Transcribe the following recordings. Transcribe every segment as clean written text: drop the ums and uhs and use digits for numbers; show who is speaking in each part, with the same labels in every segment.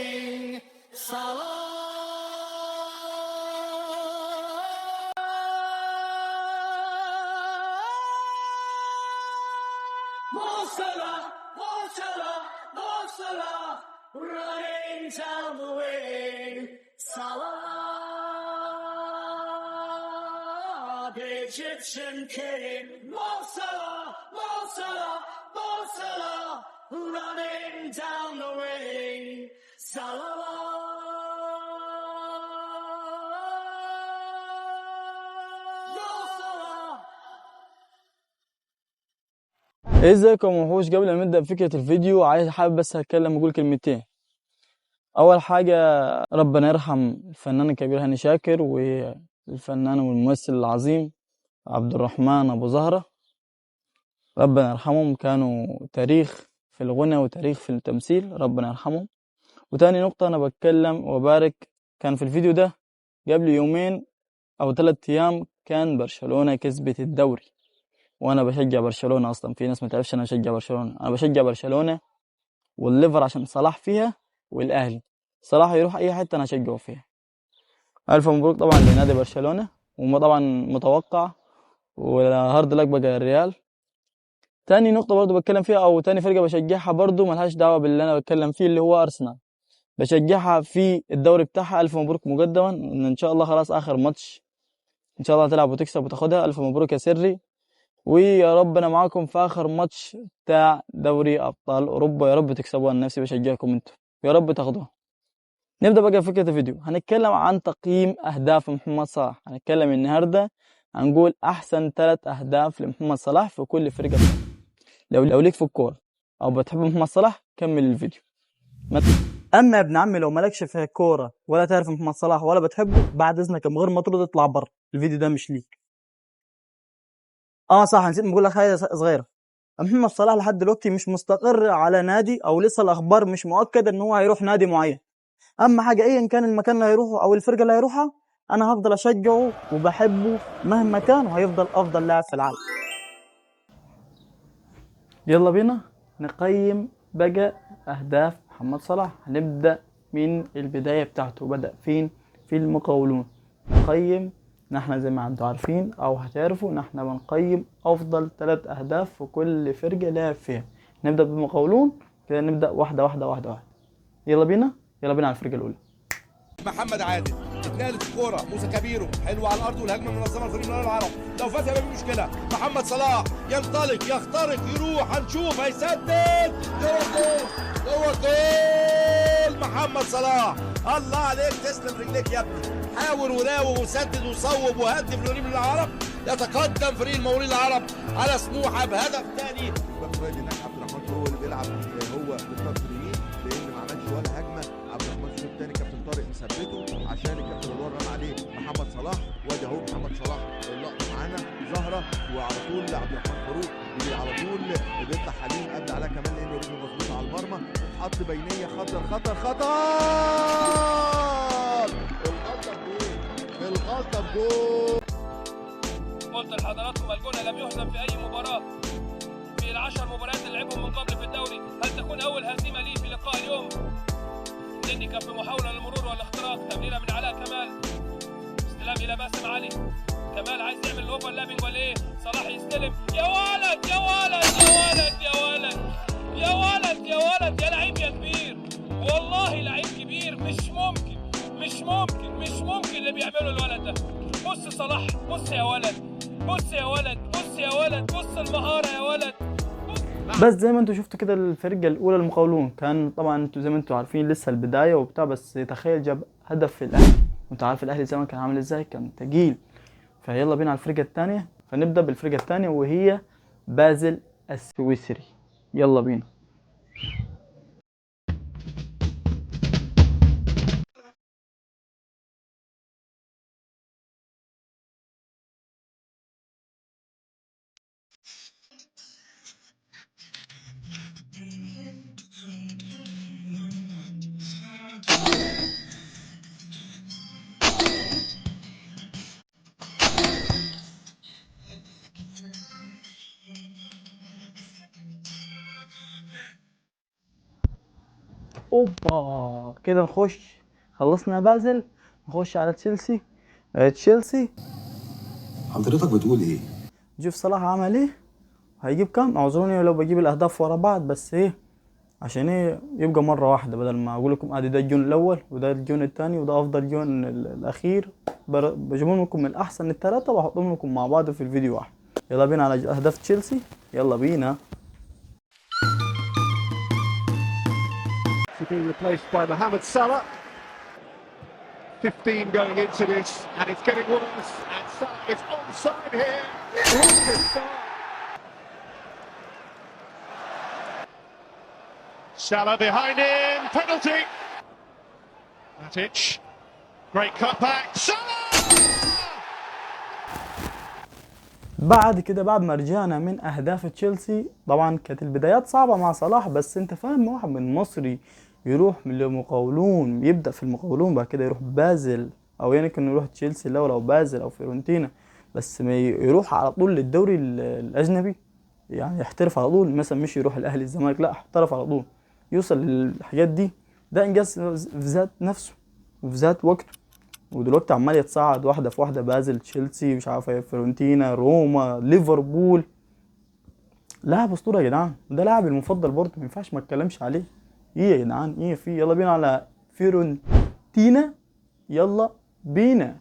Speaker 1: way. Salah. Mo Salah, Mo Salah, Mo Salah, running down the way. Salah, the Egyptian king. Mo Salah, Mo Salah, Mo Salah, running down the way. Salah. Mo Salah.
Speaker 2: ازيكم يا وحوش. قبل ما نبدا فكرة الفيديو عايز حابب بس هتكلم واقول كلمتين. اول حاجة، ربنا يرحم الفنان الكبير هاني شاكر والفنان والممثل العظيم عبد الرحمن ابو زهره، ربنا يرحمهم، كانوا تاريخ في الغنى وتاريخ في التمثيل، ربنا يرحمهم. وتاني نقطة، انا بتكلم وبارك، كان في الفيديو ده قبل يومين او 3 ايام كان برشلونة كسبت الدوري، وانا بشجع برشلونة اصلا. في ناس ما تعرفش انا بشجع برشلونة، انا بشجع برشلونة والليفر عشان صلاح فيها، والاهلي صلاح يروح اي حتة انا اشجعه فيها. الف مبروك طبعا لنادي برشلونة، وطبعا متوقع، و hard luck بقى الريال. تاني نقطة برضو بتكلم فيها، او تاني فرقه بشجعها برضو ملهاش دعوه باللي انا بتكلم فيه، اللي هو ارسنال، بشجعها في الدوري بتاعها. الف مبروك مقدما، ان شاء الله خلاص اخر ماتش ان شاء الله تلعب وتكسب وتاخدها. الف مبروك يا سري، ويا رب انا معاكم في اخر ماتش بتاع دوري ابطال اوروبا، يا رب تكسبوها. انا نفسي بشجعكم انتوا، يا رب تاخدوها. نبدا بقى فكرة الفيديو. هنتكلم عن تقييم اهداف محمد صلاح. هنتكلم النهارده، هنقول احسن 3 اهداف لمحمد صلاح في كل فرقه. لو ليك في الكورة او بتحب محمد صلاح كمل الفيديو. اما يا ابن عمي لو مالكش في الكورة ولا تعرف محمد صلاح ولا بتحبه، بعد اذنك من غير ما ترد اطلع بره، الفيديو ده مش ليك. صح، نسيت بقول لك حاجة صغيرة. محمد صلاح لحد دلوقتي مش مستقر على نادي، او لسه الاخبار مش مؤكدة ان هو هيروح نادي معين. اهم حاجة ايا كان المكان اللي هيروحه او الفرقة اللي هيروحها، انا هفضل اشجعه وبحبه مهما كان، وهيفضل افضل لاعب في العالم. يلا بينا نقيم بقى اهداف محمد صلاح. هنبدا من البداية بتاعته، بدا فين؟ في المقاولون. نقيم، نحن زي ما انتم عارفين او هتعرفوا، نحن بنقيم افضل 3 اهداف في كل فرقه لعب فيها. نبدا بالمقاولون كده، نبدا واحدة واحدة واحدة واحدة. يلا بينا، يلا بينا على الفرقة الاولى.
Speaker 3: محمد عادل اتنقلت الكورة، موسى كبيرو حلو على الارض، والهجمه المنظمة لفريق المقاولون العرب، لو فاز هيبقى في مشكلة. محمد صلاح ينطلق، يخترق، يروح، هنشوف هيسدد، جوه الجول، جوه الجول محمد صلاح. الله عليك، تسلم رجليك يا ابني، حاول وراوغ وسدد وصوب وهدف لفريق العرب. يتقدم فريق المقاولين العرب على سموحه بهدف ثاني.
Speaker 4: هناك عبد الرحمن هو اللي بيلعب، هو بالطرف اليمين، لان ما عملش ولا هجمة. عبد الرحمن شوف الثاني كابتن طارق مثبتة عشان الكابتن رضوان رمى عليه محمد صلاح، وادي اهو محمد صلاح اللقطة معانا ظاهره، وعلى طول عبد الرحمن فاروق على طول بيطلع حليم قبل عليها كمان لانه رجله مظبوطة على المرمى، اتحط بينيه، خطر خطر خطر، الغلطة بجول، الغلطة بجول.
Speaker 5: قلت لحضراتكم الجونه لم يهزم في اي مباراة في ال10 مباريات اللي لعبهم من قبل في الدوري، هل تكون اول هزيمة ليه في لقاء اليوم؟ نني كان في محاولة للمرور والاختراق، تمريره من علاء كمال، استلام الى باسم علي، كمال عايز يعمل ال overlapping ولا ايه؟ صلاح يستلم، يا ولد يا ولد يا ولد يا ولد يا ولد يا ولد يا لعيب يا كبير، والله لعيب كبير، مش ممكن مش ممكن مش ممكن اللي بيعمله الولد ده. بص صلاح، بص يا ولد، بص يا ولد، بص يا ولد، بص المهارة يا ولد.
Speaker 2: بس زي ما انتوا شفتوا كده الفرقة الاولى المقاولون، كان طبعا انتوا زي ما انتوا عارفين لسه البداية وبتاع، بس تخيل جاب هدف في الاهلي، وانت عارف الاهلي زمان كان عامل ازاي، كان تقيل. فيلا بينا على الفرقة الثانية. فنبدا بالفرقة الثانية وهي بازل السويسري. يلا بينا. اوبا كده نخش، خلصنا بازل، نخش على تشيلسي. تشيلسي
Speaker 6: حضرتك بتقول ايه؟
Speaker 2: نشوف صلاح عمل ايه، هيجيب كام. اعذروني لو بجيب الاهداف ورا بعض، بس ايه عشان ايه يبقى مرة واحدة، بدل ما اقول لكم ادي ده الجون الاول وده الجون الثاني وده افضل جون الاخير. بجيبهم لكم من احسن الثلاثة واحطهم لكم مع بعض في الفيديو واحد. يلا بينا على اهداف تشيلسي، يلا بينا.
Speaker 7: To be replaced by Mohamed Salah. 15 going into this, and it's getting worse. And Salah is onside here. What a start. Salah behind him, penalty. Matic, great cutback. Salah!
Speaker 2: بعد كده بعد ما رجعنا من اهداف تشيلسي، طبعا كانت البدايات صعبة مع صلاح، بس انت فاهم واحد من مصري يروح من المقاولون، يبدا في المقاولون بعد كده يروح بازل، او يعني كان يروح تشيلسي الاول او بازل او فيورنتينا، بس ما يروح على طول للدوري الاجنبي، يعني يحترف على طول، مثلا مش يروح الاهلي الزمالك، لا احترف على طول، يوصل للحاجات دي. ده انجاز في ذات نفسه وفي ذات وقته. ودلوقتي عمال يتصعد واحدة في واحدة، بازل، تشيلسي، مش عارف ايه، فيورنتينا، روما، ليفربول. لاعب اسطورة يا جدعان، ده لاعبي المفضل برضه، ما ينفعش ما اتكلمش عليه. ايه يا جدعان، ايه في؟ يلا بينا على فيورنتينا، يلا بينا.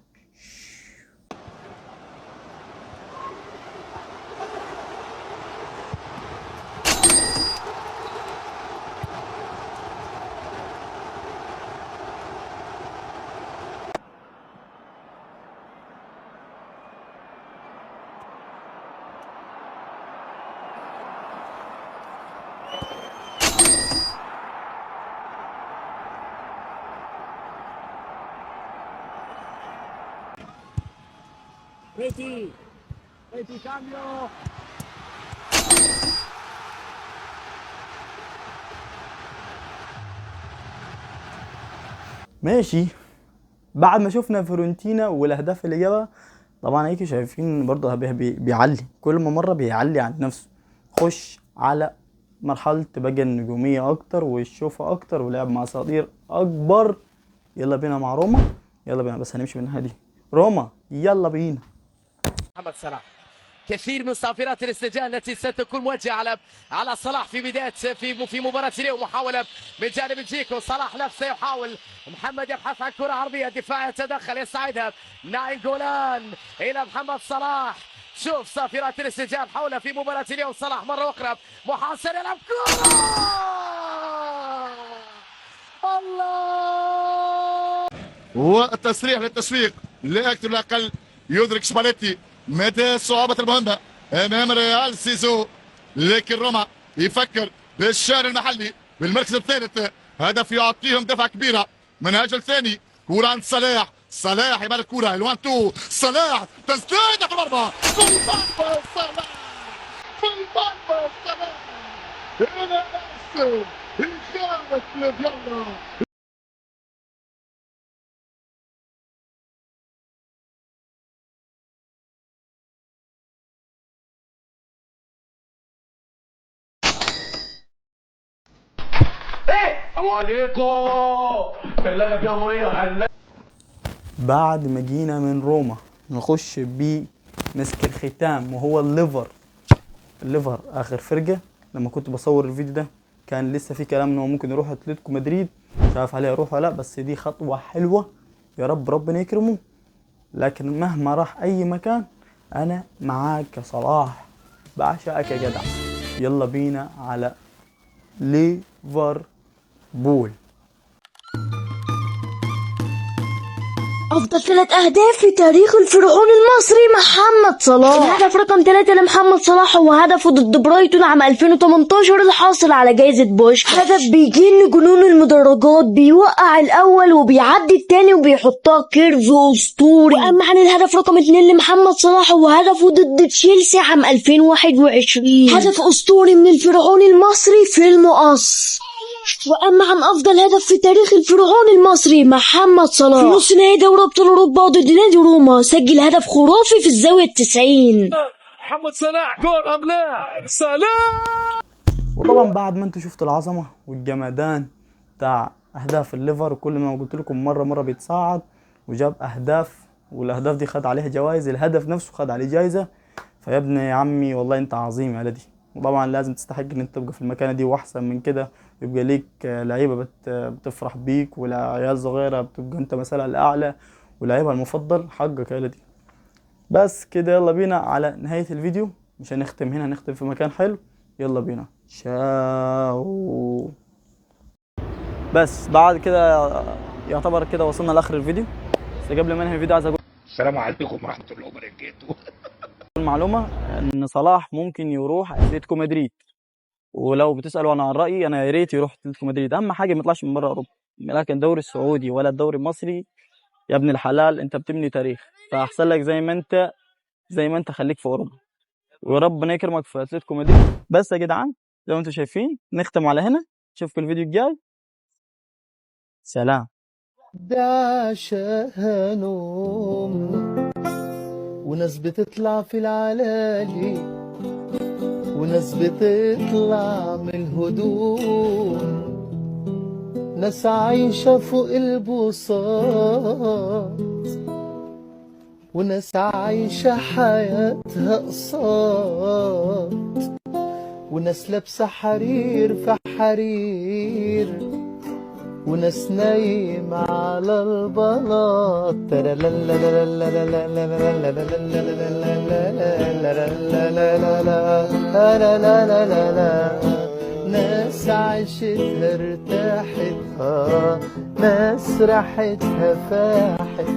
Speaker 2: ماشي، بعد ما شفنا فيورنتينا والاهداف اللي جابها، طبعا هيك شايفين برضه بيعلي كل ما مرة بيعلي عن نفسه، خش على مرحلة بقى النجومية اكتر والشوفه اكتر ولعب مع اساطير اكبر. يلا بينا مع روما، يلا بينا، بس هنمشي من الناحية دي. روما يلا بينا.
Speaker 8: محمد صلاح كثير من صافرات الاستجابة التي ستكون موجهة على صلاح في بداية في مباراة اليوم. محاولة من جانب جيكو، صلاح نفسه يحاول، محمد يبحث عن كرة عرضية، الدفاع يتدخل يستعيدها ناينجولان إلى محمد صلاح. شوف صافرات الاستجابة حوله في مباراة اليوم. صلاح مرة أخرى محاصر، يلعب كرة، الله!
Speaker 9: والتسريح للتسويق لا أكثر لا أقل. يدرك سباليتي مدى صعوبة المهمة أمام ريال سيزو، لكن روما يفكر بالشأن المحلي بالمركز الثالث، هدف يعطيهم دفعة كبيرة من أجل ثاني. كرة عند صلاح، صلاح يبقى الكرة ال one two، صلاح تسديدة في المرمى، في المرمى صلاح، في المرمى صلاح، إلى رأسه إشارة لفيولا.
Speaker 2: بعد ما جينا من روما نخش بمسك الختام وهو الليفر. الليفر اخر فرقه لما كنت بصور الفيديو ده كان لسه في كلام ان هو ممكن يروح اتلتيكو مدريد، مش عارف عليه يروح ولا لا، بس دي خطوة حلوة، يا رب ربنا يكرمه. لكن مهما راح اي مكان انا معاك يا صلاح، بعشقك يا جدع. يلا بينا على ليفربول.
Speaker 10: أفضل 3 أهداف في تاريخ الفرعون المصري محمد صلاح. الهدف رقم 3 لمحمد صلاح هو هدفه ضد برايتون عام 2018 الحاصل على جائزة بوش. هدف بيجن جنون المدرجات، بيوقع الأول وبيعدي الثاني وبيحطها curve أسطوري. وأما عن الهدف رقم 2 لمحمد صلاح هو هدفه ضد تشيلسي عام 2021، هدف أسطوري من الفرعون المصري في المقص. وأما عن أفضل هدف في تاريخ الفرعون المصري محمد صلاح في نص نهائي دوري أبطال أوروبا ضد نادي روما، سجل هدف خرافي في الزاوية 90.
Speaker 5: محمد صلاح جول أم لا؟ صلاح.
Speaker 2: وطبعا بعد ما انتوا شفتوا العظمة والجمدان بتاع اهداف الليفر، وكل ما قلت لكم مرة بيتصاعد وجاب اهداف، والاهداف دي خد عليها جوائز، الهدف نفسه خد عليه جايزة. فيا ابني يا عمي والله انت عظيم يا لدي، وطبعا لازم تستحق ان انت تبقى في المكانة دي واحسن من كده، يبقى ليك لعيبة بتفرح بيك، ولا صغيرة بتبقى انت مثلها الاعلى ولاعيبها المفضل. حقك يا لدي. بس كده يلا بينا على نهاية الفيديو، مش هنختم هنا، هنختم في مكان حلو. يلا بينا، تشاو. بس بعد كده يعتبر كده وصلنا لاخر الفيديو. بس قبل ما انهي الفيديو عايز اقول
Speaker 7: السلام عليكم ورحمة الله وبركاته.
Speaker 2: المعلومة ان صلاح ممكن يروح اتلتيكو مدريد، ولو بتسالوا انا عن رايي، انا يا ريت يروح اتلتيكو مدريد. اهم حاجة ما يطلعش من بره اوروبا، لكن الدوري السعودي ولا الدوري المصري يا ابن الحلال انت بتبني تاريخ، فاحسن لك زي ما انت، زي ما انت خليك في اوروبا، وربنا يكرمك في اتلتيكو مدريد. بس يا جدعان زي ما انتم شايفين نختم على هنا، نشوفكم الفيديو الجاي، سلام.
Speaker 11: ده عشاها نوم، وناس بتطلع في العلالي، وناس بتطلع من الهدوم، ناس عايشة فوق البساط، وناس عايشة حياتها قصاد، وناس لابسة حرير في حرير، وناس نايمة على البلاط. ناس عاشتها ارتاحت، ناس راحتها فاحت.